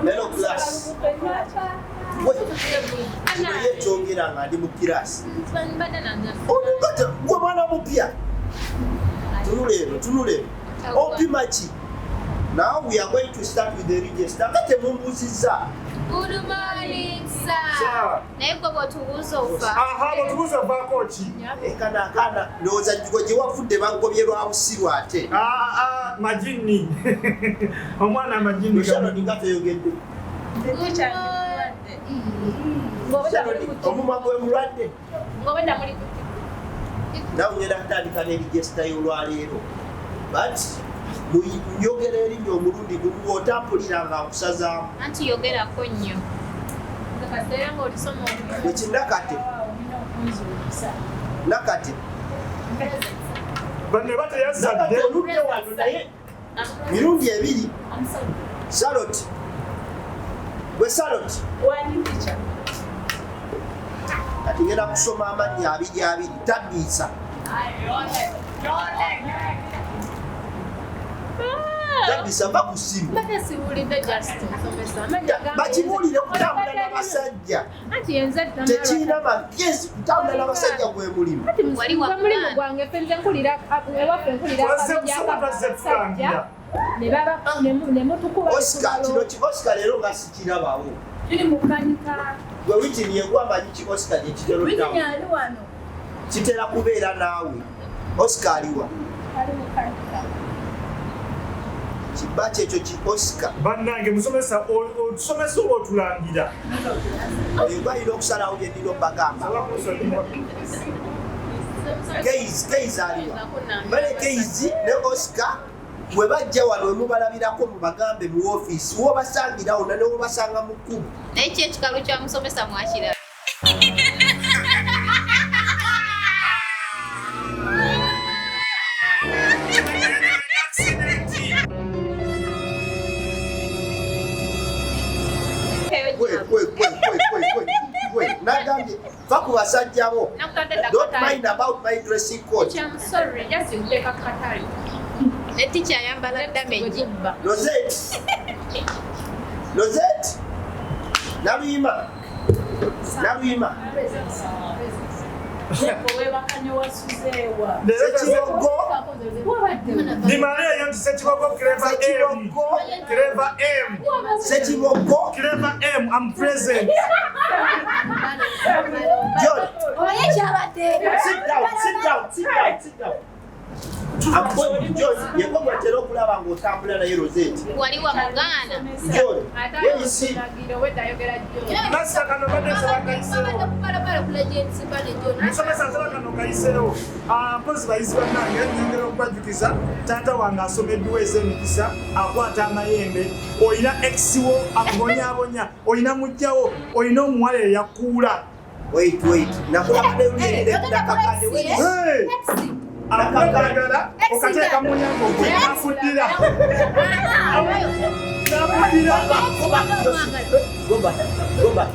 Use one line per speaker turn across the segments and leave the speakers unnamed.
Hello class. Naye kyongera nga ndi mu kirasi. Olugata gwe mwana mupya. Tunula eno, tunula eno. Opima ki? Now we are going to start with the register. Nga temumbuuzizza.
Good morning, sir. Naye gwe bw'otubuuza ofa.
Aha, bw'otubuuza ovaako ki?
Ekana akaana ndowooza gwe gye wavudde bagobye lwa busiru ate.
Ah, ah, majinni. Omwana amajinni.
Sharon nga toyogedde. Omumwa gwe mulwadde. Nawe ngenda kutandika ne register y'olwaleero. But njogera erinnya omulundi gumu bw'otampulira nga nkusazaamu.
Anti yogerako nnyo.
Eki Nakate. Nakate.
Bano bateyazadde.
Nakate oludde wano naye mirundi ebiri. Charlotte. Gwe Charlotte. Kati ngenda kusoma amannya abiri abiri tabiisa. Tabiisa va ku ssimu. Bakibuulire kutambula n'abasajja. Tekirina magezi kutambula n'abasajja gwe mulimu.
Mulimu gwange ffe nze nkulira ewaffe nkulira abasajja ne mutukuba.
Oscar kino ki Oscar leero nga sikirabawo.
Tuli mu kanika.
Gwe Whitney yegwe amanyi ki Oscar gye kitera
Whitney ali wano.
Kitera kubeera naawe. Oscar aliwa?
Ali mu kanika.
Kiba kyekyo ki Oscar.
Bannange musomesa otusomesa oba otulangira?
Oyo gwalina okusalawo bye nnina obbagamba. Keizi aliwa? Bale Keizi ne Oscar bwe bajja wano wemubalabirako mubagambe mu woofiisi w'obasangirawo na ne w'obasanga mu kkubo.
Naye ki ekikalu kya musomesa mwakirabye?
Gwe nagambye va ku basajja bo. Don't mind about my dressing code.
I'm sorry, just nteeka ku katale.
Ne teacher ayambala damage.
Rosette. Rosette. Naluyima. Naluyima. Ssekibogo.
Dimaleeyo nti Ssekibogo Clever M. Clever M.
Ssekibogo.
Clever M, I'm present.
John.
Omanyi ekyabadde.
Sit down, sit down, sit down, sit down. John, yegwe gwetera okulaba ng'otambula naye Rosette.
Wali wa mugaana.
John, when you see
Masita kano badde nsaba kayiseewo. Musomesa nsaba kano kayiseewo. Mpozi bayizi bannange nnyongera okubajjukiza taata wange asoma edduwa ez'emikisa akwata amayembe olina ex wo akubonyaabonya olina muggyawo olina omuwala eyakuula.
Wait, wait. Nakulaba ne Nakakande.
Akaddagala okateeka mu mulyango gwe nakuddira. Nakuddira.
Go back, go back.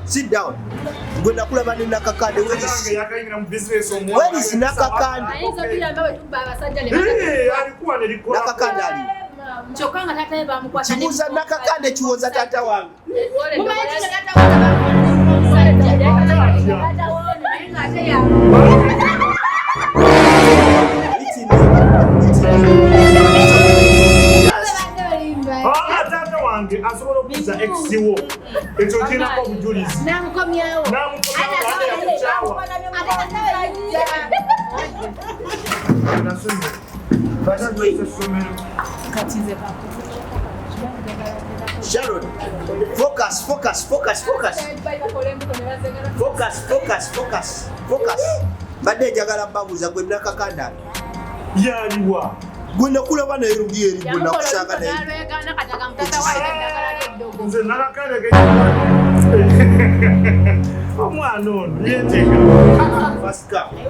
Sit down. Gwe nakulaba ne Nakakande.
Yakayingira mu business omuwala.
Where is Nakakande?
Alikuwa nerikola.
Nakakande ali.
Kyokka nga taata we bamukwata.
Kibuuza Nakakande kiwoza taata wange.
Mumanyi kino taata we bamukwata. Taata we naye ng'ate ya.
Taata wange asobola okuzza ex wo ekyo kirinako obujulizi.
Namukomyawo.
Namukomyawo.
Sharon, focus, focus, focus, focus. Focus, focus, focus, focus. Mbadde njagala mbabuuza gwe Nakakande.
Yaliwa.
Gwe nakulaba naye luli eri gwe nakusanga naye.
Nze Nakakande ke omwana ono yeeteeka.
First come.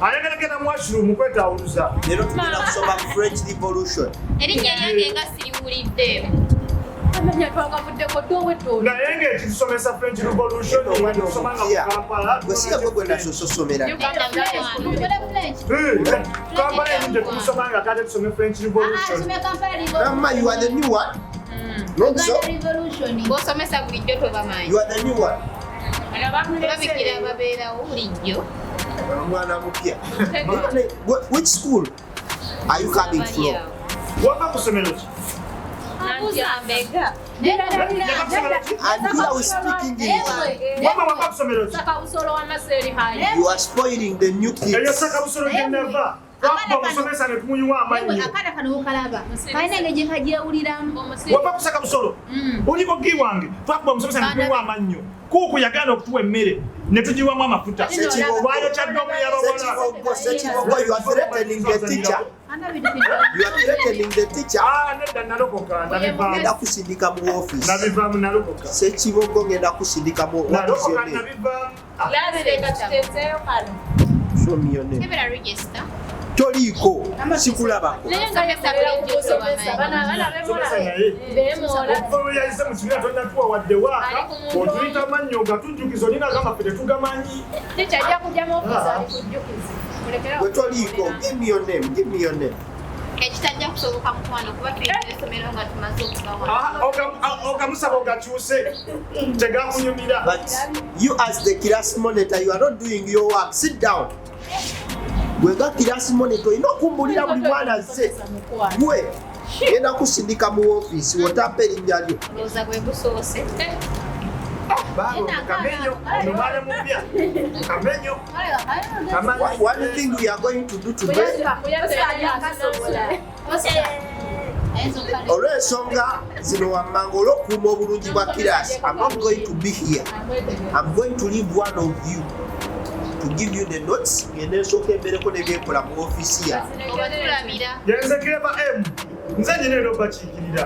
Ayagala genda mu washroom kwetawuluza.
Leero tugenda kusoma French Revolution.
Erinnya lyange nga siriwulidde.
Amanya twakavuddeko dowedde.
Naye ng'ekitusomesa French Revolution tusoma nga mu Kampala.
Gwe si gwe gwe nasosomera.
Kampala eno gye tumusoma nga kate tusome French Revolution.
Mama, you are the new one. Not so.
Bw'osomesa bulijjo tobamanyi.
You are the new one.
Babikira babeerawo bulijjo.
Omwana mupya. Which school are you coming from?
Wava ku ssomero ki?
Abuza mbega.
And here we speak English.
Wama wava ku ssomero ki?
Sakabusolo wa Maseeri High.
You are spoiling the new
Eyo
kids.
Sakabusolo gye nava. Twakuba omusomesa ne tumuyiwa amannyo.
Akaana kano okalaba kalina engeri gye kagyewuliramu.
Wava ku Sakabusolo. Oli ogi wange. Twakuba omusomesa ne tumuyiwa amannyo. Kuuku yagaana okutuwa emmere ne tugiwamu amafuta. Lwayokya ddomu y'abawala.
Ssekibogo, you are threatening the teacher. You are threatening the teacher.
Ah, nedda nalokoka nabivaamu.
Ngenda kusindika mu office.
Nabivaamu nalokoka.
Ssekibogo ngenda kusindika mu what is
Nalokoka
your name?
nabivaamu.
Leka tuteeseeyo kano.
Show me your name.
Kebera register.
Toliiko, sikulabako.
Naye nga yekolera ku kusomesa. Bana bana
Somesa
beemoola.
naye.
Beemoola.
Okuva lwe yayise mu kibiina tonnatuwa wadde waaka
Ali ku muntu
otuyita mannyo gatujjukiza olina agamba ffe tetugamanyi.
Teacher ajja kujja mu office alikujjukize. Mulekere
Gwe toliiko, give me your name, give me your name.
Ekitajja kusoboka mukwano kuba tuyingira essomero nga tumaze okubawa.
Ah, ogamusaba ogakyuse tegakunyumira.
But you as the class monitor, you are not doing your work. Sit down. Gwe nga class monitor olina okumbulira buli mwana azze. Gwe ngenda kusindika mu office w'otampa erinnya lyo.
Olowooza gwe gusoose.
Baaba kamenyo ono mwana mupya kamenyo kamanyi.
One thing we are going to do today, olw'ensonga zino wammanga olw'okukuuma obulungi bwa class, I'm not going to be here. I'm going to leave one of you to give you the notes. Ngende nsooka embereko n'ebyenkola mu ofiisi yange.
Oba tulabira.
Yenze Clever M nze nyina era obakiikirira.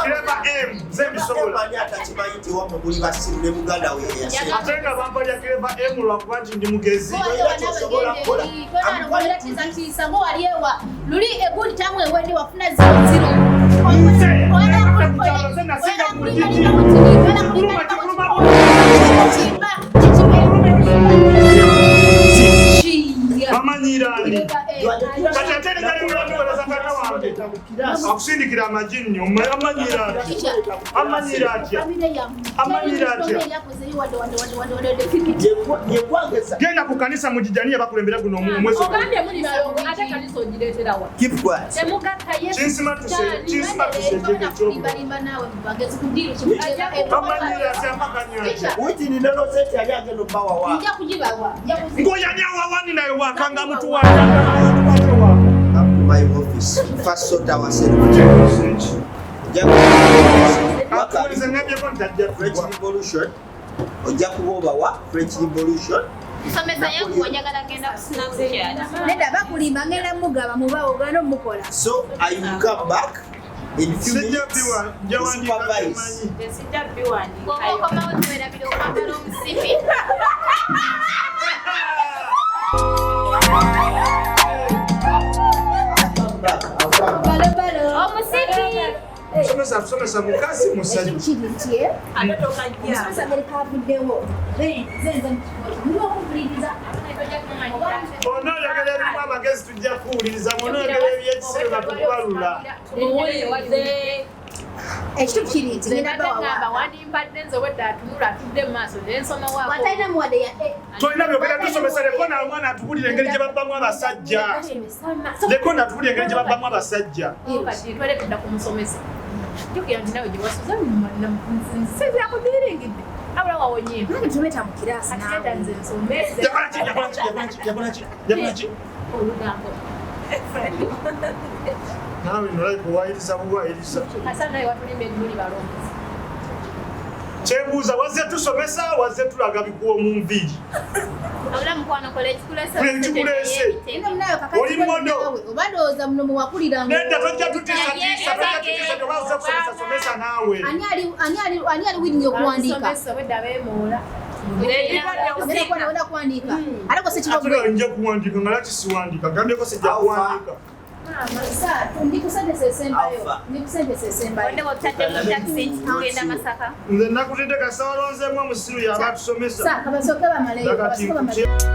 Clever M nze mbisobola.
Ani atakimanyi nti wammwe muli basiru ne muganda we yeyasemba.
Ate nga bampa lya Clever M lwakuba nti ndi mugezi.
Tiisatiisa ng'owali ewa luli egundi tamu ewedde wafuna 00.
Nze nze nasinga ku mutiti. Kikuluma kikuluma bamanyiira ani? Kati ate erigalimulandiweleza taata wange akusindikira amajinni amanyiira atya? Amanyiira atya? Amanyiira atya?
Yegwageza.
Genda ku kanisa mugijaniye bakulembera guno omwezi.
Ogambye muli balongo ate kanisa ogireetera wa?
Keep quiet.
Temugatta Yesu.
Kinsimatuse kinsimatuse ekintu ekyobu. Amanyiira atya amakanya atya?
Witini ne Rosette yali agenda obbawa wa.
Nja kugibawa.
Ngoyanyawa wani naye wakanga mutuwakanga waka.
Come to my office. First sort ourselves.
Akuwulize ngambyeko ntajja
French Revolution. Ojja kuba obawa French Revolution.
Musomesa yangu njagala genda ku Snapchat.
Nedda bakulimba ngenda mugaba mubawo ogana omukola.
So I will come back in few
Sijja
minutes
biwa
to
nja wandiika
supervise.
byemanyi.
Sijja biwandiika.
Bw'oba okomawo tuwerabira okwambala omusipi.
I'll come back. I'll come back.
Balobalo.
Omusipi.
Musomesa tusomesa mukazi musajja.
Ekintu kiri nti
Ate tokajja.
omusomesa Amerika avuddewo nze nze mulimu okumpuliriza.
Onooyogera ebimu amagezi tujja kuwuliriza bw'onooyogera ebyekisiru nga tukubalula.
Tumuwulirize.
Ekituufu kiri nti ngenda
Nze
bawawa.
ngamba wandimpadde nze obwedda atunula atudde mu maaso ne nsoma waako.
Watalina muwadde ya A.
Tolina byogera tusomesa leko na omwana atubulira engeri gye babbamu abasajja. Leko natubulira engeri gye babbamu abasajja.
Kati twale tudda ku musomesa. Jjukira nti nawe gye wasuze nsinziira ku biringidde. Abula wawonye.
Nange tumeta mu kiraasi
Kati
naawe.
nedda nze nsomese
Yakola ki? Yakola ki? Yakola ki? Yakola ki? Yakola ki?
olugambo.
Naawe nno olabika owayiriza buwayiriza.
Asa nawe watulimba emmuli balongo.
Kyembuuza wazze tusomesa wazze tulaga bikuwa mu nviiri.
Abula mukwano kola ekikuleese.
Ekikuleese.
Eno munawe kakati
Oli modo.
naawe oba ndowooza muno muwakulira
Nedda tojja tutiisatiisa tojja tutiisa toba ozze kusomesa somesa naawe.
Ani ali willing okuwandiika?
Musomesa obwedda beemoola.
Ogenda kuwanda kuwandiika. Ate gwe
Ate
Ssekibogwe.
nja kuwandiika nga lwaki siwandiika gambyeko sijja kuwandiika.
Sir, ndi ku sentence esembayo.
Alpha.
Ndi ku sentence esembayo.
Bonde bwotutaddemu takisi nti tugenda Masaka.
Nze nakutidde kasita walonzeemu omusiru yaba atusomesa.
Sir, kabasooke bamaleyo,
Nakati
kabasooke bamaleyo.
nkutye.